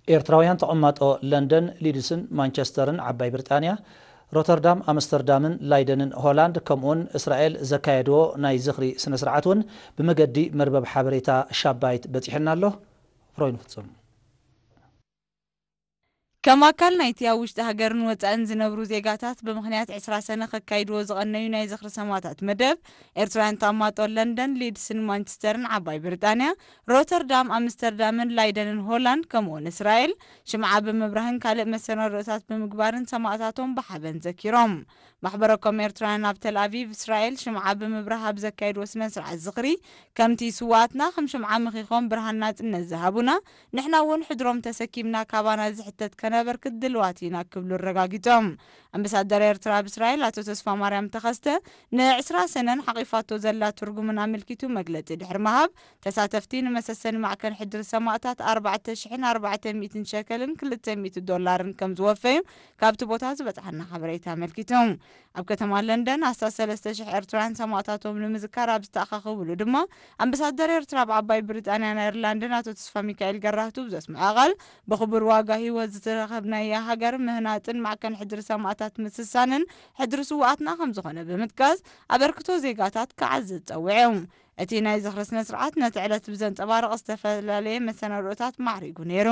ኤርትራውያን ተቐማጦ ለንደን፣ ሊድስን ማንቸስተርን ዓባይ ብሪጣንያ፣ ሮተርዳም፣ ኣምስተርዳምን ላይደንን ሆላንድ፣ ከምኡውን እስራኤል ዘካየድዎ ናይ ዝኽሪ ስነ ስርዓት እውን ብመገዲ መርበብ ሓበሬታ ሻባይት በጺሕና ኣሎ። ፍሮይን ፍጹም። ከም ኣካል ናይቲ ኣብ ውሽጢ ሃገርን ወጻእን ዝነብሩ ዜጋታት ብምኽንያት ዕስራ ሰነ ከካይድዎ ዝቐነዩ ናይ ዝኽሪ ሰማእታት መደብ፣ ኤርትራውያን ተቐማጦ ለንደን፣ ሊድስን ማንቸስተርን ዓባይ ብሪጣንያ፣ ሮተርዳም፣ ኣምስተርዳምን ላይደንን ሆላንድ፣ ከምኡውን እስራኤል፣ ሽምዓ ብምብራህን ካልእ መሰናድኦታት ብምግባርን ሰማእታቶም ብሓበን ዘኪሮም። ማሕበረ ኮም ኤርትራውያን ኣብ ተል ኣቪቭ፣ እስራኤል፣ ሽምዓ ብምብራህ ኣብ ዘካየድዎ ስነ ስርዓት ዝኽሪ፣ ከምቲ ስውኣትና ከም ሽምዓ ምኺኾም ብርሃን ናጽነት ዝሃቡና፣ ንሕና እውን ሕድሮም ተሰኪምና ካባና ዝሕተት ከነበርክት ድልዋት ኢና ክብሉ ኣረጋጊጾም። ኣምባሳደር ኤርትራ ኣብ እስራኤል ኣቶ ተስፋ ማርያም ተኸስተ ንዕስራ ሰነን ሓቒፋቶ ዘላ ትርጉምን ኣመልኪቱ መግለጺ ድሕሪ ምሃብ፣ ተሳተፍቲ ንመሰሰኒ ማዕከን ሕድሪ ሰማእታት ኣርባዕተ ሽሕን ኣርባዕተ ሚእትን ሸከልን ክልተ ሚእቲ ዶላርን ከም ዝወፈዩ ካብቲ ቦታ ዝበጽሓና ሓበሬታ ኣመልኪቱ። ኣብ ከተማ ለንደን ኣስታት ሰለስተ ሽሕ ኤርትራውያን ሰማእታቶም ንምዝካር ኣብ ዝተኣኻኸብሉ ድማ፣ ኣምባሳደር ኤርትራ ኣብ ዓባይ ብሪጣንያን ኣየርላንድን ኣቶ ተስፋ ሚካኤል ገራህቱ ብዘስምዖ ቃል፣ ብኽቡር ዋጋ ህይወት ዝተረኸብናያ ሃገር ምህናጽን ማዕከን ሕድሪ ሰማእታት ምስሳንን ሕድሪ ስውኣትና ከም ዝኾነ ብምጥቃስ፣ ኣበርክቶ ዜጋታት ክዓዝዝ ጸዊዑ። እቲ ናይ ዝኽሪ ስነ ስርዓት ነቲ ዕለት ብዘንጸባርቕ ዝተፈላለየ መሰናድኦታት ማዕሪጉ ነይሩ።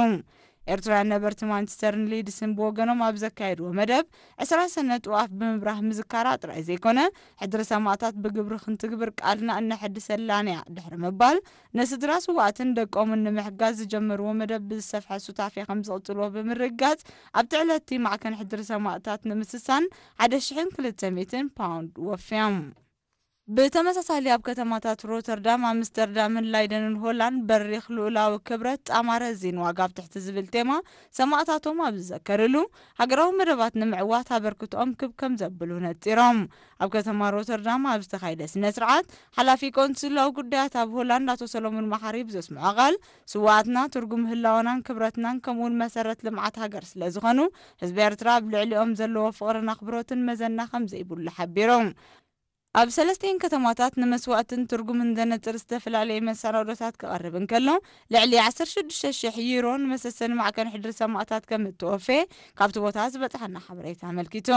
ኤርትራውያን ነበርቲ ማንቸስተርን ሊድስን ብወገኖም ኣብ ዘካየድዎ መደብ፣ ዕስራ ሰነ ጥዋፍ ብምብራህ ምዝካራ ጥራይ ዘይኮነ፣ ሕድሪ ሰማእታት ብግብሪ ክንትግብር ቃልና እነሐድሰላን እያ ድሕሪ ምባል፣ ንስድራ ስውኣትን ደቆምን ንምሕጋዝ ዝጀመርዎ መደብ ብዝሰፍሐ ሱታፌ ከም ዝቕጽልዎ ብምርግጋጽ፣ ኣብቲ ዕለት እቲ ማዕከን ሕድሪ ሰማእታት ንምስሳን ሓደ ሽሕን ክልተ ሚእትን ፓውንድ ወፍዮም። ብተመሳሳሊ ኣብ ከተማታት ሮተርዳም፣ ኣምስተርዳምን ላይደንን ሆላንድ በሪኽ ልኡላዊ ክብረት ጣማረ ዚን ዋጋ ኣብ ትሕቲ ዝብል ቴማ ሰማእታቶም ኣብ ዝዘከርሉ ሃገራዊ መደባት ንምዕዋት ኣበርክቶኦም ክብ ከም ዘብሉ ነጺሮም። ኣብ ከተማ ሮተርዳም ኣብ ዝተኻየደ ስነ ስርዓት ሓላፊ ቆንስላዊ ጉዳያት ኣብ ሆላንድ ኣቶ ሰሎሞን መሓሪ ብዘስምዖ ቃል ስውኣትና ትርጉም ህላወናን ክብረትናን ከምኡውን መሰረት ልምዓት ሃገር ስለ ዝኾኑ ህዝቢ ኤርትራ ኣብ ልዕሊኦም ዘለዎ ፍቕርን ኣኽብሮትን መዘና ከም ዘይብሉ ሓቢሮም። ኣብ ሰለስቲኤን ከተማታት ንመስዋእትን ትርጉምን ዘነጽር ዝተፈላለየ መሰናዶታት ክቐርብ እንከሎ፣ ልዕሊ ዓሰርተ ሽዱሽተ ሽሕ ዩሮ ንመሰሰኒ ማዕከን ሕድሪ ሰማእታት ከም እተወፈየ ካብቲ ቦታ ዝበጽሓና ሓበሬታ ኣመልኪቱ።